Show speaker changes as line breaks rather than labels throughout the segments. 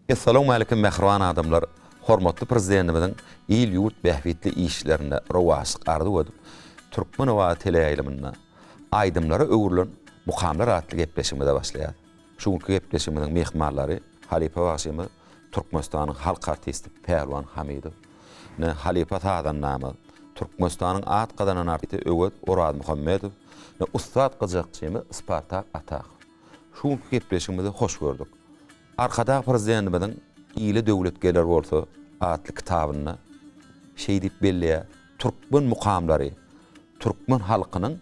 Essalawmalikim mähriban adamlar! Hormatly Prezidentimiziň il-ýurt bähbitli işlerinde rowaçlyk arzuw edip, Türkmen owazy teleýaýlymynda Aýdymlara öwrülen mukamlar atly gepleşigimize başlaýarys. Şu günki gepleşigimiziň myhmanlary halypa bagşymyz Türkmenistanyň halk artisti Pälwan Hamidow, ine halypa sazandamyz, Türkmenistanyň at gazanan artisti Öwez Orazmuhammedow, ine ussat gyjakçymyz Spartak Atakow. Şu günki gepleşigimizi hoş gördük. Arkadag Prezidentimiziň Ile döwlet geler bolsa atly kitabynda şeý diýip belleýär, Türkmen mukamlary türkmen halkynyň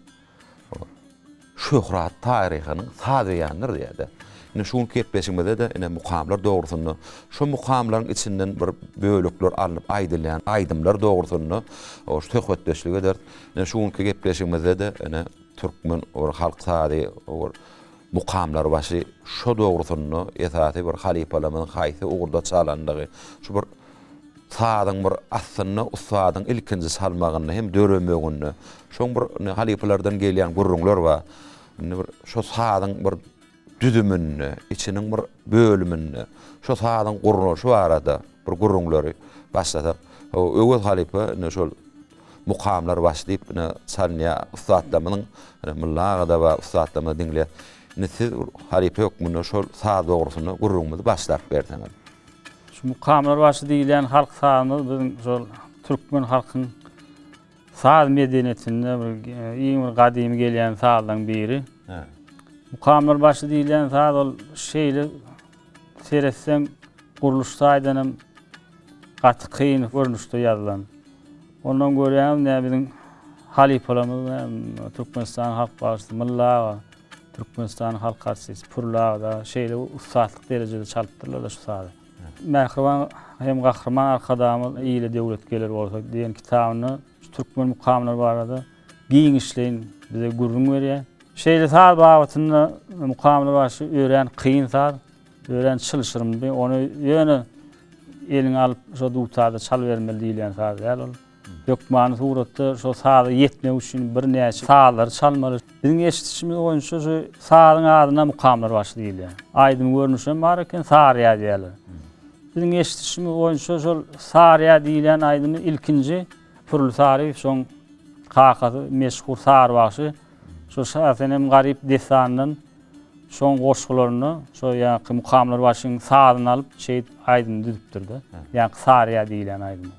şöhrat taryhynyň saz beýanydyr diýýär-de. Ine şu günki gepleşigimizde-de ine mukamlar dogrusynda, şu mukamlaryň içinden bir bölekler alnyp aýdylýan aýdymlar dogrusynda söhbetdeşlik ederis. Ine şu günki gepleşigimizde-de ine türkmen bir halk sazy bir mukamlar başy şo dogrusynda esasy bir halypalarymyzyň haýsy ugurda çalandygy, şu bir sazyň bir aslynda ussadyň ilkinji çalmagynda hem döremeginde şoň bir indi halypalardan gelýän gürrüňler bar. Indi bir şo sazyň bir düzüminde, içiniň bir bölüminde şo sazyň gurnalyşy barada bir gürrüňleri başlasak. Öwez halypa indi şol mukamlar baş diýip ine çalynýar ussatlarymyzyň ine Mulla aga-da bar ussatlarymyzy diňleýär. Indi siz halypa hökmünde şol saz dogrusynda gürrüňimizi başlap berseňiz.
Şu mukamlar başy diýilýän halk sazymyz biziň şol türkmen halkyň saz medeniýetinde bir iň bir gadymy gelýän sazlaryň biri. Mukamlar başy diýilýän saz ol şeýle seretseň gurluş taýdan hem gaty kyn görnüşde ýazylan. Ondan görýäňiz näme biziň halypalarymyz näme Türkmenistanyň halk bagşysy Mylla aga, Türkmenistanyň halk artisti Pürli aga da şeýle ussatlyk derejede çalypdyrlar-da şu sazy. Mähriban hem Gahryman Arkadagymyz Ile döwlet geler bolsa diýen kitabynda şu türkmen mukamlary barada giňişleýin bize gürrüň berýär. Şeýle saz babatynda mukamlar bagşy örän kyn saz. Örän çylşyrymly. Ony ýöne eliňe alyp şo dutarda çalybermeli diýilýän saz däl ol. Hökmany suratda şo saza ýetmek üçin birnäçe sazlary çalmaly. Biziň eşidişimiz boýunça şu sazyň adyna mukamlar başy diýilýär. Aýdym görnüşem bar eken, Saryýa diýýärler. Biziň eşidişimiz boýunça şol Saryýa diýilýän aýdymy ilkinji Pürli Saryýew şoň kakasy meşhur Sary bagşy şo Şasenem Garyp dessanyndan Şoň goşgularynda şo ýaňky Mukamlar başyň sazyny alyp şeýdip aýdym düzüpdir-de. Ýaňky Saryýa diýilýän aýdymy.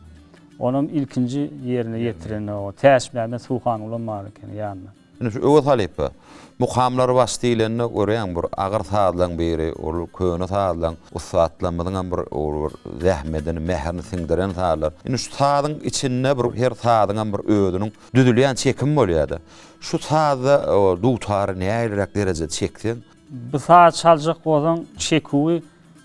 Onam ilkinji ýerine ýetiren o Täçmämmet Suhangulam bar eken ýanynda.
Indi şu Öwez halypa, Mukamlar baş diýlende görýäň bir agyr sazlaň biri, ol köne sazlaň, ussatlarymyzyňam bir ol bir zähmedini, mähirini siňdiren sazlar. Indi şu sazyň içinde bir her sazyňam bir özüniň düzülýän çekimi bolýar-da. Şu sazda dutary nähiliräk derejede çekseň.
Bu saz çaljak bolsaň çeküwi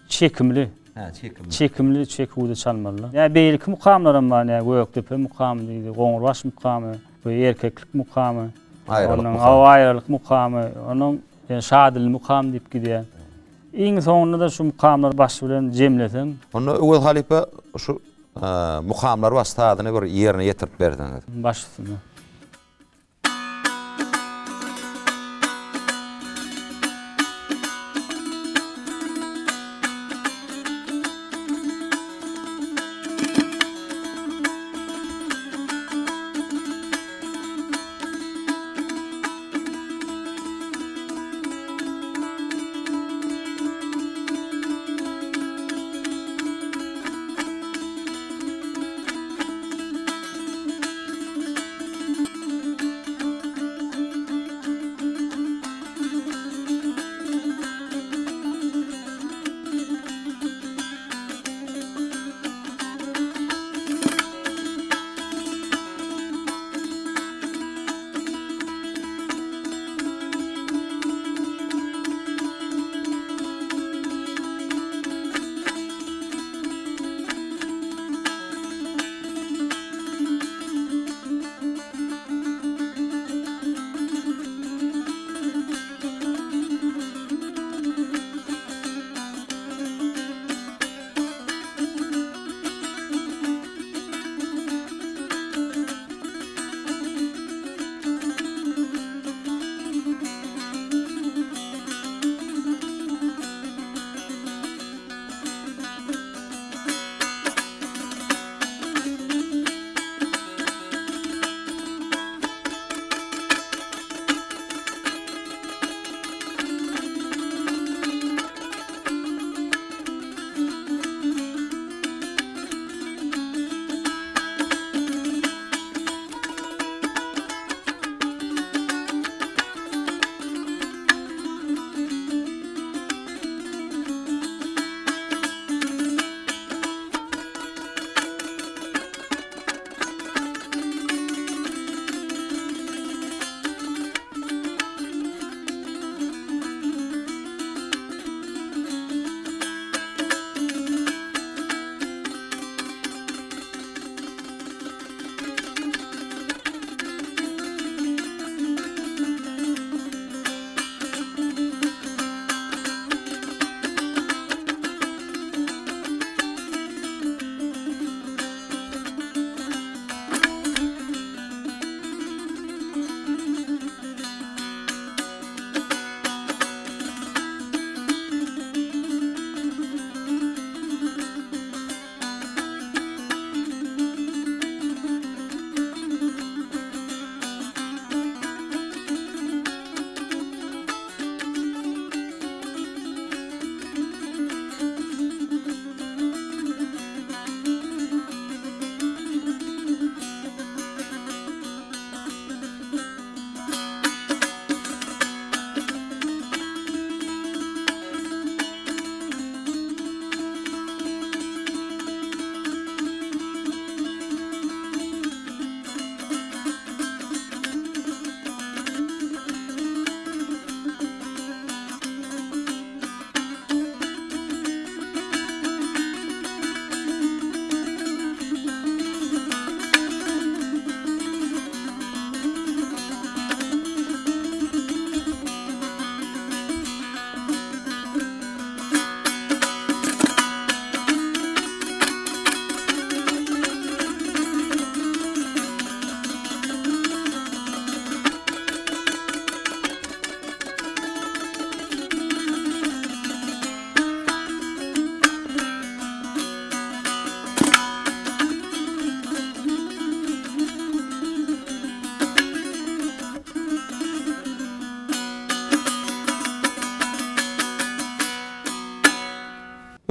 çekimli.
Hä, çekimli.
Çekimli çeküwde çalmaly. Ýa beýleki mukamlaram bar, nä Gökdepe mukamy diýdi, Goňurbaş mukamy, bu erkeklik mukamy.
Aýralyk mukamy.
Aýralyk mukamy, onuň Şadilli mukam diýip gidýär. Iň soňunda-da şu mukamlary baş bilen jemleseň.
Onda Öwez halypa şu mukamlar baş sazyny bir ýerine ýetirip berseňiz.
Baş üstüne.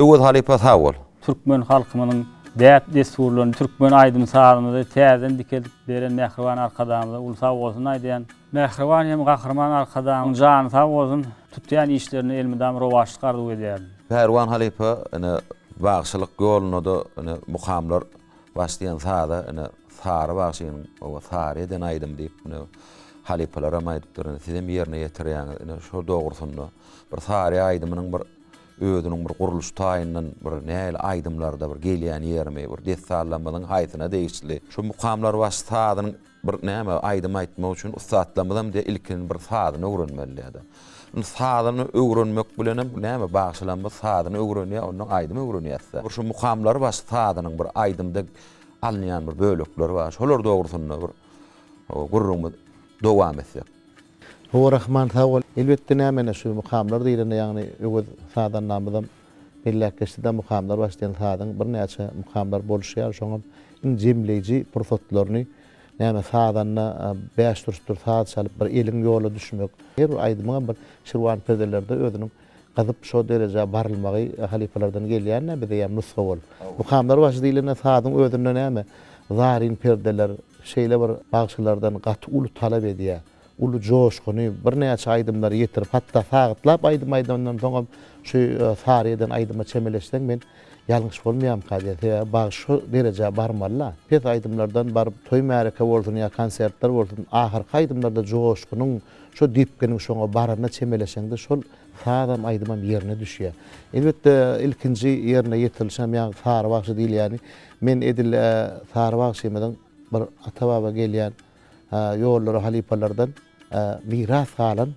Öwez halypa sag bol.
Türkmen halkymyzyň däp-dessurlaryny, türkmen aýdym-sazymyzy täzeden dikeldip beren mähriban Arkadagymyza uly sag bolsun aýdýan. Mähriban hem Gahryman Arkadagymyň jany sag bolsun, tutýan işlerinde elmydam rowaçlyk arzuw edýärin.
Pälwan halypa ine bagşylyk ýolunda-da ine mukamlar baş diýen saza ine Sary bagşynyň oba Sary eden aýdymy diýip ine halypalaram aýdypdyr ine sizem ýerine ýetirýäňiz ine şo dogrusynda bir Sary aýdymynyň bir özüniň bir gurluş taýyndan bir nähili aýdymlarda bir gelýän ýerimi bir dessanlarymyzyň haýsyna degişli şu mukamlar baş sazynyň Bir näme aýdym aýtmak üçin ussatlarymyzam diýe ilkin bir sazyny öwrenmeli diýýärdi. Indi sazyny öwrenmek bilenem näme bagşylarymyz sazyny öwrenýär, ondan aýdym öwrenýäs-dä. Bir şu mukamlary baş sazynyň bir aýdymda alynýan bir bölekleri bar. Şolar dogrusynda bir gürrüňimizi dowam etsek.
Hawa Rahman sag bol. Elbetde näme ene şu mukamlar diýlende ýagny Öwez sazandamyzam belläp geçdida mukamlar baş diýen sazyň birnäçe mukamlar bolşy ýaly şoňam iň jemleýji pursatlaryny näme sazanda bäş dürüstdir saz çalyp bir eliň ýola düşmek her bir aýdymyňam bir şirwan perdelerde özüniň gyzyp şo derejä barylmagy halypalardan gelýän-dä bize ýa nusga bolup. Mukamlar başy diýlende sazyň özünde näme zaryn perdeler şeýle bir bagşylardan gaty uly talap edýär. Uly joşguny, birnäçe aýdymlary ýetirip, hatda sagatlap aýdym aýdandan soňam şu Sary eden aýdyma çemeleşseň men ýalňyş bolmaýarmyka diýýän. Sebäbi bagşy şo derejä barmaly-la. Pes aýdymlardan baryp toý-märeke bolsun ýa konsertler bolsun ahyrky aýdymlarda joşgunyň, şo depginiň şoňa baranyna çemeleşeňde şol sazam, aýdymam ýerine düşýär. Elbetde ilkinji ýerine ýetirilişem ýaňky Sary bagşy diýilýäni men edil Sary bagşymyzyň bir ata-baba gelýän ýollara halypalardan miras galan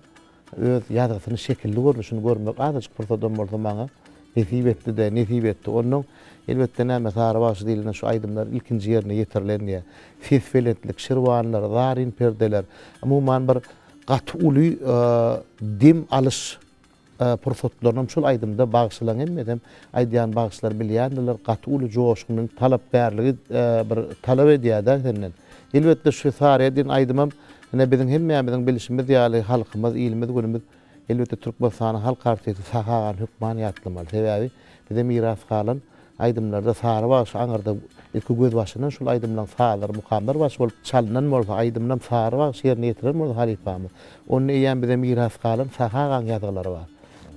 öz ýazgysyny şekilli görnüşini görmek azajyk pursadam bolsa maňa nesip etdi-de, nesip etdi. Onnoň, elbetde, näme, Sary bagşy diýlende şu aýdymlar ilkinji ýerine ýetirilen diýýär. Sesbelentlik, şirwanlar, zaryn perdeler, umuman bir gaty uly dem alyş pursatlarynam şol aýdymda bagşylaň hemmesem aýdýan bagşylar bilýändirler gaty uly joşgunyň talapkärligi bir talap edýädä senden. Elbetde şu Saryýa diýen aýdymam ine biziň hemmämiziň bilşimiz ýaly halkymyz ilimiz günümiz elbetde Türkmenistanyň halk artisti Sahy agany hökman ýatlamaly sebäbi bize miras galan Aýdymlarda Sary bagşy aňyrda ilki gözbaşyndan şul aýdymlaň sazlary mukamlar bagşy bolup çalynan bolsa aýdymynam Sary bagşy ýerine ýetiren bolsa halypamyz onda eýýäm bize miras galan Sahy agaň ýazgylary bar.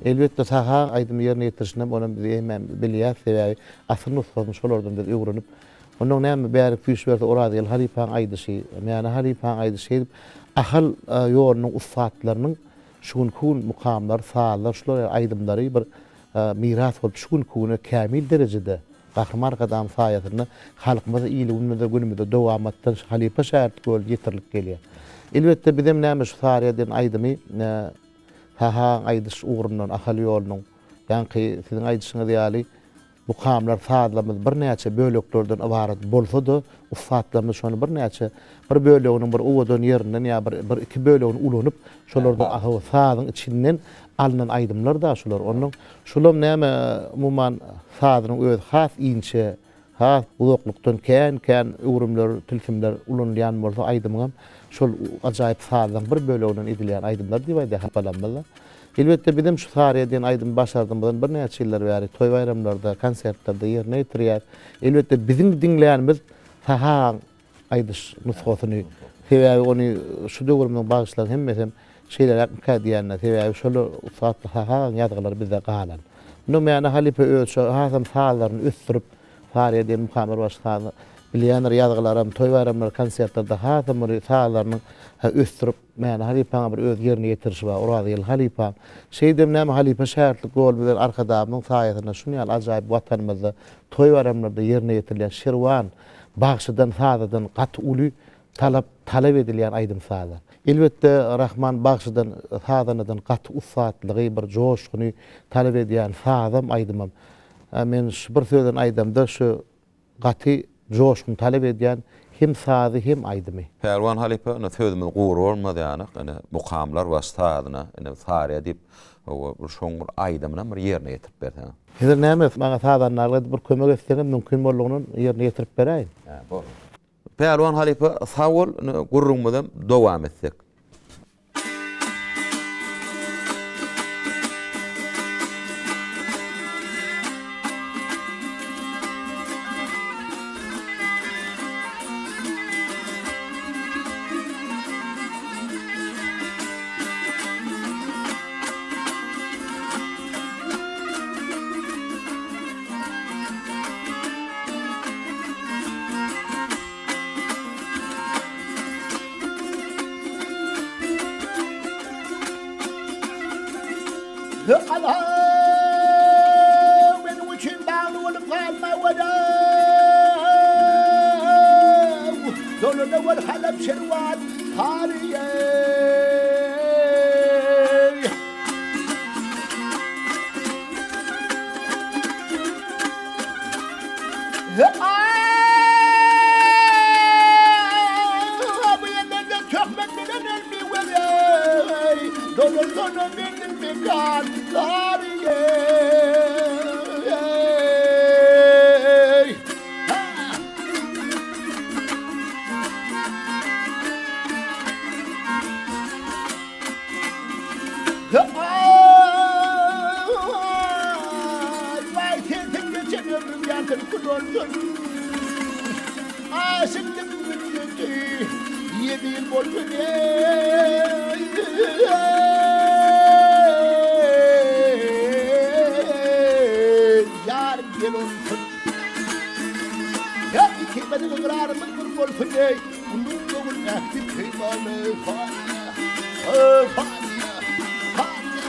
Elbetde Sahy aga aýdymy ýerine ýetirişinem onam biz hemmämiz bilýäs sebäbi asyl nusgasyny şolardan biz öwrenip onnoň näme bärik süýş berse Orazgeldi halypaň aýdyşy Mäne halypaň aýdyşy şeýdip Ahal ýolunyň ussatlarynyň şu günki gün mukamlar sazlar şular ýaly aýdymlary bir miras bolup şu günki güne kämil derejede Gahryman Arkadagymyz saýasynda halkymyza ili-günümize günümizde dowamatdan halypa-şägirtlik ýoly ýetirilip gelýär. Elbetde bizem näme şu Saryýa diýen aýdymy Sahy agaň aýdyş ugrundan Ahal ýolunyň ýaňky siziň aýdyşyňyz ýaly Mukamlar sazlarymyz birnäçe böleklerden ybarat bolsa-da, ussatlarymyz şony birnäçe bir böleginiň bir owadan ýerinden ýa bir bir-iki bölegini ulanyp, şolardan hawa, sazyň içinden alnan aýdymlar-da şular. Onnoň şulam näme, umuman, sazynyň özi has inçe, has uzaklykdan kän-kän öwrümler, tilsimler ulanylýan bolsa, aýdymyňam şol ajaýyp sazlaryň bir böleginden edilýän aýdymlar diýip aýdýar hapalanmaz-da. Elbetde bizem şu Saryýa diýen aýdymy başardymyzdan birnäçe ýyllar bäri toý-baýramlarda, konsertlerde ýerine ýetirýäris. Elbetde biziň diňlänimiz Sahy agaň aýdyş nusgasyny. Sebäbi ony şu döwrümiziň bagşylaryň hemmesem şeýleräkmikä diýýän-de. Sebäbi şol ussat Sahy agaň ýazgylary bizde galan. Munda Mäne halypa özçe hasam sazlaryny ösdürip, Saryýa diýen mukamlar başga saz bilýändir ýazgylaram, toý-baýramlar, konsertlerde hasam muny sazlarynyň ösdürip, Mäne halypaňa bir öz ýerine ýetirişi bar, Orazgeldi halypaň. Şeýdem näme halypa-şägirtlik ýoly bilen Arkadagymyzyň saýasynda şuny ýaly ajaýyp Watanymyzda toý-baýramlarda ýerine ýetirilýän şirwan bagşydan, sazadan gaty uly talap talap edilýän aýdym-sazlar. Elbetde Rahman bagşydan, sazandadan gaty ussatlygy, bir joşguny talap edýän sazam, aýdymam. Men şu bir sözden aýdamda şu Gaty joşgun talap edýän hem sazy hem aýdymy.
Pälwan halypa ine sözümiz gury bolmaz ýanak ine mukamlar baş sazyna ine saryýa diýip hawa bir şoň bir aýdymynam bir ýerine ýetirip berseňiz.
Häzir näme maňa sazandarlyk edip bir kömek etseňiz mümkin boldugyndan ýerine ýetirip beräýin.
Hä bor. Pälwan halypa sag bol ine gürrüňimizem dowam etsek.
Alaw, meniň üçin bagly bolup galma welaw. Dolana wer Halap şerwan haryýeý. Bu ýerlerde töhmet bilen öldi weleý. Dolanana menzil mekan haryýeý. Waý sensiz geçen ömrüm ýatyr kül olsun. Aşyklyk müddeti ýedi ýyl bolsun eý. Ýar gel olsun. Her ikimiziň ygrarymyz bir bolsun eý. Unutmagyn ähdi peýmany Faniýa, Faniýa, Faniýa.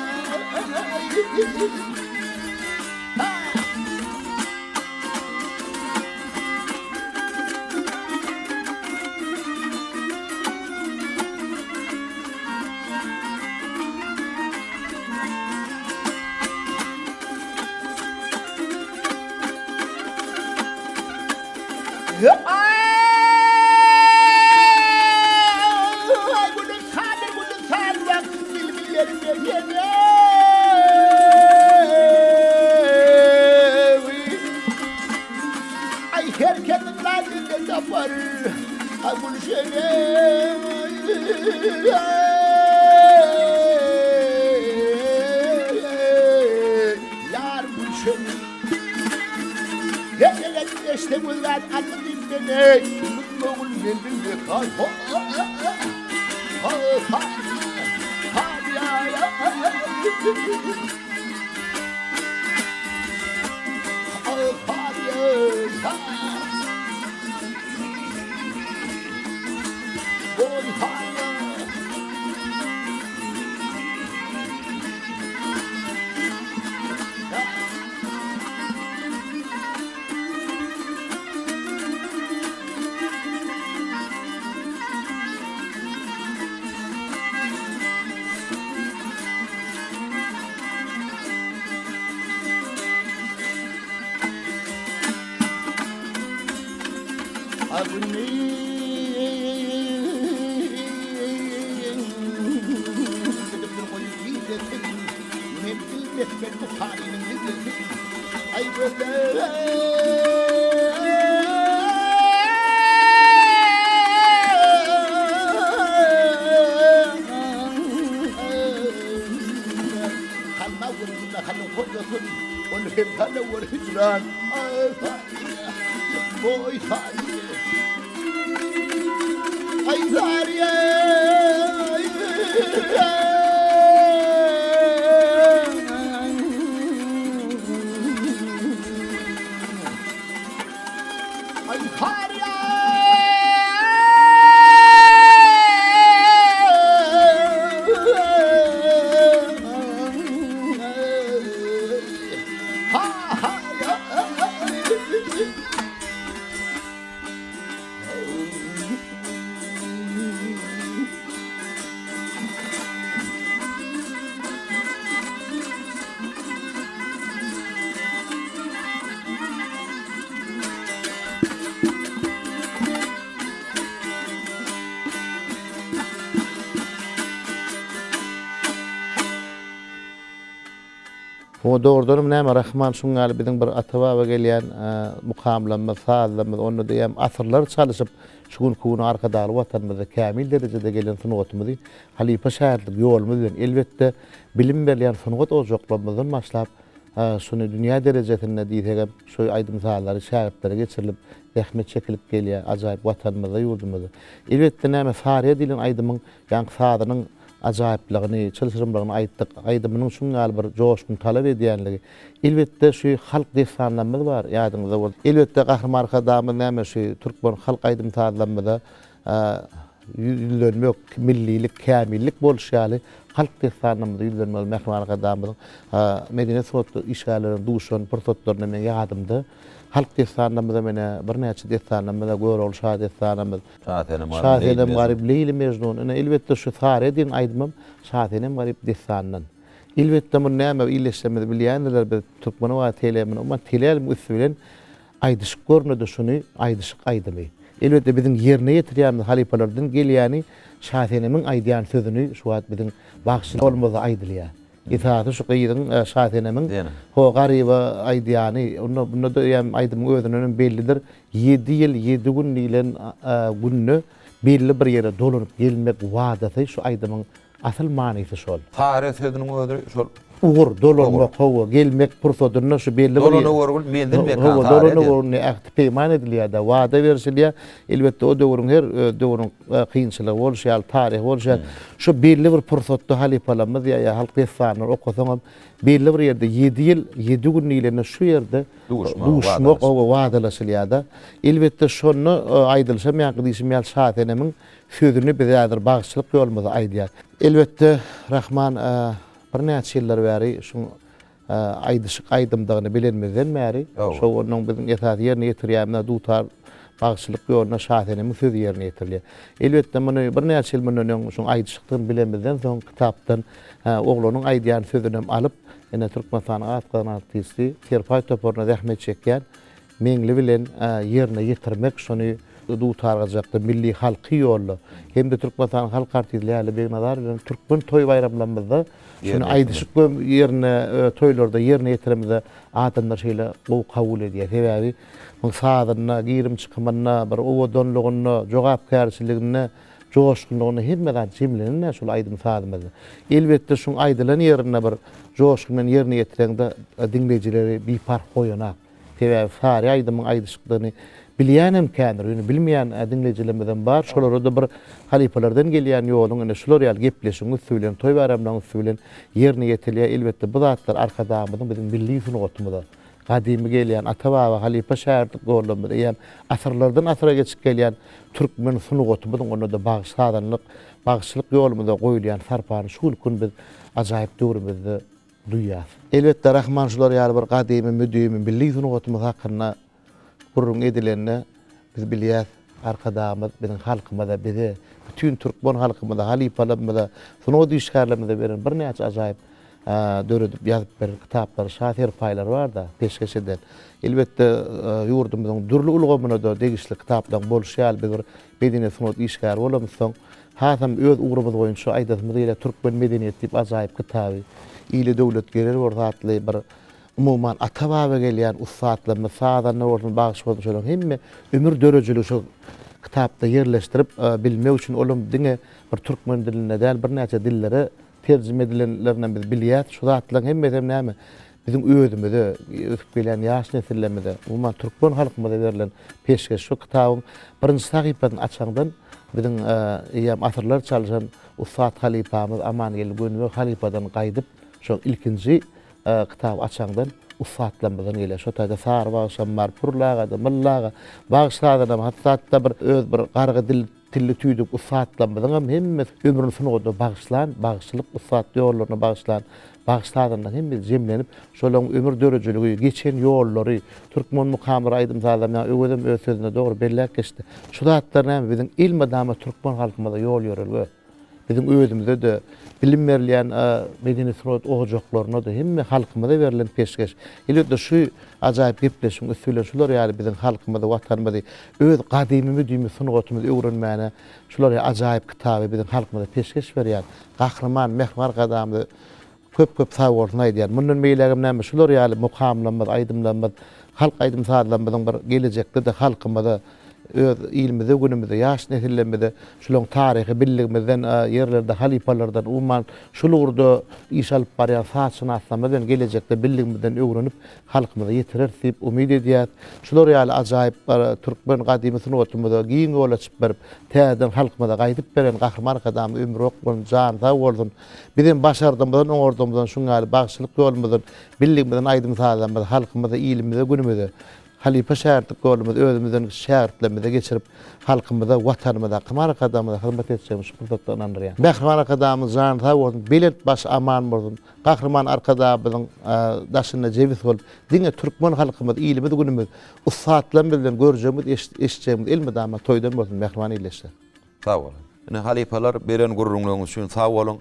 Ýar Gülşen. Her gelen eşde gözlän aldy diýip ey Mutlu ogul menzil mekan ho ho ha ha ya ya ha ya ha Oy ha ya Men bilmesmen bu panynyň lezzeti. Aý gözel. Halma gurunda halyň hojasyn, ol hem hana ol hijran. Aý Sariýa, boý Sariýa. Aý Sariýa. Aý Sariýa. Ha ha ya.
Oňa dogrudanam näme Rahman şuň ýaly biziň bir ata-baba gelýän mukamlarymyz, sazlarymyz, onda diýýän asyrlar çalyşyp şu günki güne Arkadagly Watanymyzda kämil derejede gelen sungatymyzy halypa-şägirtlik ýolumyz bilen elbetde bilim berilýän sungat ojaklarymyzdan başlap şuny dünýä derejesinde diýsegem şu aýdym-sazlary şägirtlere geçirilip zähmet çekilip gelýär ajaýyp Watanymyzda ýurdumyzda. Elbetde näme Saryýa diýlen aýdymyň ýaňky sazynyň ajaýyplygyny, çylşyrymlygyny aýtdyk. Aýdymynyň şuň ýaly bir joşgun talap edýänligi. Elbetde, şu halk dessanlarymyz bar, ýadyňyzda bolsa. Elbetde, Gahryman Arkadagymyz näme şu türkmen halk aýdym-sazlarymyza. ýüzlenmek, millilik, kämillik bolşy ýaly halk dessanlarymyza ýüzlenmegi Mähriban Arkadagymyzyň medeniýet sungat işgärlerine duşan pursatlarynda meň ýadymda. Halk dessanlarymyza menä birnäçe dessanlarymyza Görogly şa dessanymyz, Şasenem Garyp, Leýli Mejnun, ine elbetde şu Sary diýen aýdymam Şasenem Garyp dessanyndan. Elbetde muny näme ildeşlerimiz bilýändirler biz Türkmen owazy teleýaýlymyny umuman teleýaýlymyň üsti bilen aýdyşyk görnüde şuny aýdyşyk aýdymy. Elbetde biziň ýerine ýetirýänimiz halypalardan gelýäni Şasenemiň aýdýan sözüni şu wagt biziň bagşy ýolumyzda aýdylýar. Esasy şu gyzyň Şasenemiň ho Garyba aýdýany onda bunda-da eýýäm aýdymyň özünden hem bellidir. Ýedi ýyl ýedi gün diýlen günde belli bir ýere dolanyp gelmek wadasy şu aýdymyň Asyl manysy şol.
Sary sözüniň özi şol.
Ugur, dolanmak, hawa, gelmek pursadynda şu belli bir.
Dolanawörgül menzil mekan
Hawa, dolanawörgül ähti-peýman edilýär-de, wada berişilýär. Elbetde, o döwrüň her öz döwrüň kynçylygy bolşy ýaly, taryhy bolşy ýaly, şu belli bir pursatda halypalarymyz ýa halk dessanlary okasaňam, belli bir ýerde ýedi ýyl, ýedi gün diýlende şu ýerde duşmak, hawa, wadalaşylýar-da. Elbetde, şonda aýdylyşam ýaňky diýşim ýaly Şasenemiň Sözüni biz häzir bagşylyk ýolumyzda aýdýas. Elbetde, Rahman birnäçe ýyllar bäri şuň aýdyşyk aýdymdygyny bilenimizden bäri, şo onuň biziň esasy ýerine ýetirýänimiz dutar bagşylyk ýolunda Şasenemiň sözi ýerine ýetirilýär. Elbetde, muny birnäçe ýyl mundan öň şuň aýdyşykdygyny bilenimizden soň kitapdan oglanyň aýdýan sözünem alyp, ine Türkmenistanyň at gazanan artisti, Serpaý toparynda zähmet çekýän Meňli bilen ýerine ýetirmek şony dutargyjakda milli halky ýolda hem-de Türkmenistanyň halk artisti Läle Begnazar bilen türkmen toý baýramlarymyzda şuny aýdyşyp ýerine toýlarda ýerine ýetiremizde adamlar şeýle gowy kabul edýär. Sebäbi muň sazynda, girim-çykymynda, bir owadanlygynda, jogapkärçiliginde, joşgunlygynda hemme zat jemlenen-dä şol aýdym-sazymyzda. Elbetde şuň aýdylan ýerinde bir joşgun bilen ýerine ýetireňde diňleýjileri biparh goýanak. Sebäbi Sary aýdymyň aýdyşykdygyny bilýänem kändir, ýöne bilmeýän diňleýjilerimizem bar. Şolara-da bir halypalardan gelýän ýoluň ine şular ýaly gepleşigiň üsti bilen, toý-baýramlaryň üsti bilen ýerine ýetirilýär. Elbetde, bu zatlar Arkadagymyzyň biziň milli sungatymyza, gadymy gelýän ata-baba, halypa-şägirtlik ýollarymyz, eýýäm asyrlardan-asyra geçip gelýän türkmen sungatymyzyň, onda-da bagşy-sazandalyk, bagşylyk ýolumyza goýulýan sarpany şu günki gün biz ajaýyp döwrümizde duýýas. Elbetde, Rahman şular ýaly bir gadymy, müdimi milli sungatymyz hakynda gürrüň edilende, biz bilýäs, Arkadagymyz biziň halkymyza, bize, bütin türkmen halkymyza, halypalarymyza, sungat işgärlerimize beren birnäçe ajaýyp döredip ýazyp beren kitaplary, şa serpaýlary bar-da, peşgeş eden. Elbetde, ýurdumyzyň dürli ulgamyna-da degişli kitaplaryň bolşy ýaly, biz bir medeniýet-sungat işgäri bolamyzsoň, Hasam öz ugrumyz boýunça aýdasymyz gelýär, Türkmen medeniýeti diýip ajaýyp kitaby, Ile döwlet geler bolsa atly bir umuman ata-baba gelýän ussatlarymyz, sazanda bolsun, bagşy bolsun şolaryň hemme ömür döredijiligi şol kitapda ýerleşdirip bilmek üçin olam diňe bir türkmen dilinde däl, birnäçe dillere terjime edilenlerinem biz bilýäs. Şu zatlaryň hemmesem näme? Biziň özümize, ösüp gelýän ýaş nesillerimize, umuman türkmen halkymyza berlen peşgeş. Şu kitabyň birinji sahypasyny açaňdan biziň eýýäm asyrlar çalşan ussat halypamyz Amangeldi Gönübek halypadan gaýdyp, şol ilkinji kitaby açaňdan ussatlarymyzdan gelýär. Şo taýda Sary bagşam bar, Pürli aga-da, Mylly aga, bagşy sazandam, hatda bir öz bir gargy dil Tilli tüýdük ussatlarymyzyňam hemmesi ömrüni sungata bagyşlan, bagşylyk ussat ýollaryna bagyşlan bagşy sazandalaryň hemmesi jemlenip, şolaryň ömür döredijiligi, geçen ýollary, türkmen mukamlary, aýdym-sazlary, ýa Öwezem öz sözünde dogry belläp geçdi. Şu zatlar näme biziň elmydama türkmen halkymyza ýol-ýörelge. Biziň özümize-de, bilim berilýän medeni-sungat ojaklaryna-da, hemme halkymyza berlen peşgeş. Elbetde, şu ajaýyp gepleşigiň üsti bilen şular ýaly biziň halkymyzy, Watanymyzy, öz gadymy, müdimi sungatymyzy öwrenmäne şular ýaly ajaýyp kitaby biziň halkymyza peşgeş berýän Gahryman Mähriban Arkadagymyza Köp-köp sag bolsun aýdýan. Mundan beýlägem näme şular ýaly mukamlarymyz, aýdymlarymyz, halk aýdym-sazlarymyzyň bir gelejekde-de halkymyza, öz ilimize, günümize, ýaş nesillerimize şularyň taryhy bildigimizden, ýerlerde halypalardan, umuman şul ugurda iş alyp barýan sazşynaslarymyz bilen gelejekde bildigimizden öwrenip halkymyza ýetireris diýip umyt edýäs. Şular ýaly ajaýyp türkmen gadymy sungatymyza giň ýol açyp berip, täzeden halkymyza gaýdyp beren Gahryman Arkadagymyz ömri ok bolsun, jany sag bolsun! Bizem başardygymyzdan, oňardygymyzdan şuň ýaly bagşylyk ýolumyzdan, bildigimizden aýdym-sazlarymyzy halkymyza, ilimize, günümize. Halypa-şägirtlik ýolumyzy özümizden şägirtlerimize geçirip, halkymyza, Watanymyza, Gahryman Arkadagymyza hyzmat etjegimizi şu pursatda ynandyrýan. Mähriban Arkadagymyz jany sag bolsun, belent başy aman bolsun! Gahryman Arkadagymyzyň daşynda jebis bolup, diňe türkmen halkymyz, ilimiz-günümiz, ussatlarymyz bilen görjegimiz, eşitjegimiz elmydama toýdan bolsun, mähriban ildeşler!
Sag boluň. Ine halypalar beren gürrüňleriňiz üçin sag boluň.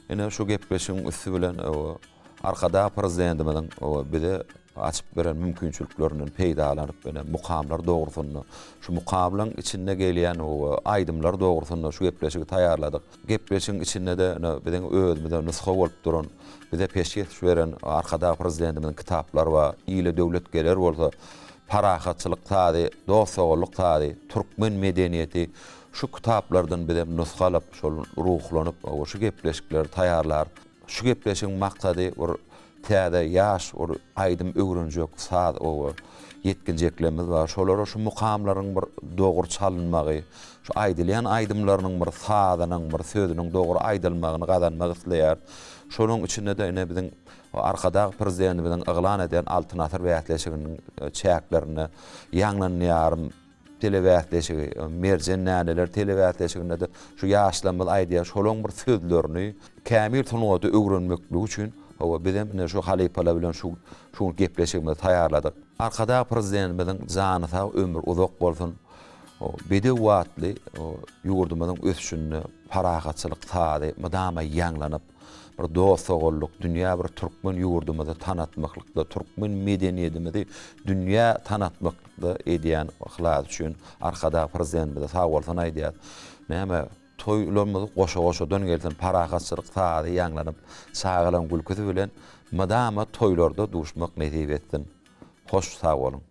Ine şu gepleşigiň üsti bilen Arkadag Prezidentimiziň bize açyp beren mümkinçiliklerinden peýdalanyp ine mukamlar dogrusynda, şu mukamlaryň içinde gelýän aýdymlar dogrusynda şu gepleşigi taýýarladyk. Gepleşigiň içinde-de ine biziň özümize nusga bolup duran, bize peşgeş beren Arkadag Prezidentimiziň kitaplary bar. Ile döwlet geler bolsa, Parahatçylyk sazy, dost-doganlyk sazy, türkmen medeniýeti şu kitaplardan bizem nusga alyp, şol ruhlanyp, şu gepleşikleri taýýarlarys. Şu gepleşigiň maksady bir täze ýaş bir aýdym öwrenjek saz oba ýetginjeklerimiz bar. Şolara şu mukamlaryň bir dogry çalynmagy, şu aýdylýan aýdymlarynyň bir sazynyň, bir sözüniň dogry aýdylmagyny gazanmak isleýäris. Şonuň içinde-de ine biziň Arkadag Prezidentimiziň yglan eden Altyn asyr bäsleşiginiň çäklerinde Ýaňlanýarym telebäsleşigi, Merjen näneler telebäsleşiginde-de şu ýaşlarymyz aýdýar, şolaryň bir sözlerini kämil sungaty öwrenmekligi üçin, hawa, bizem ine şu halypalar bilen şu şu gün gepleşigimizi taýýarladyk. Arkadag Prezidentimiziň jany sag, ömri uzak bolsun! Bedew atly ýurdumyzyň ösüşinde parahatçylyk sazy mydama ýaňlanyp, bir dost-doganlyk, dünýä bir türkmen ýurdumyzy tanatmaklykda, türkmen medeniýetimizi dünýä tanatmaklykda edýän yhlasy üçin Arkadag Prezidentimize sagbolsun aýdýarys. Näme, toýlarymyz goşa-goşadan gelsin, parahatçylyk sazy ýaňlanyp, çagalaryň gülküsi bilen mydama toýlarda duşmak nesip etsin. Hoş sag boluň!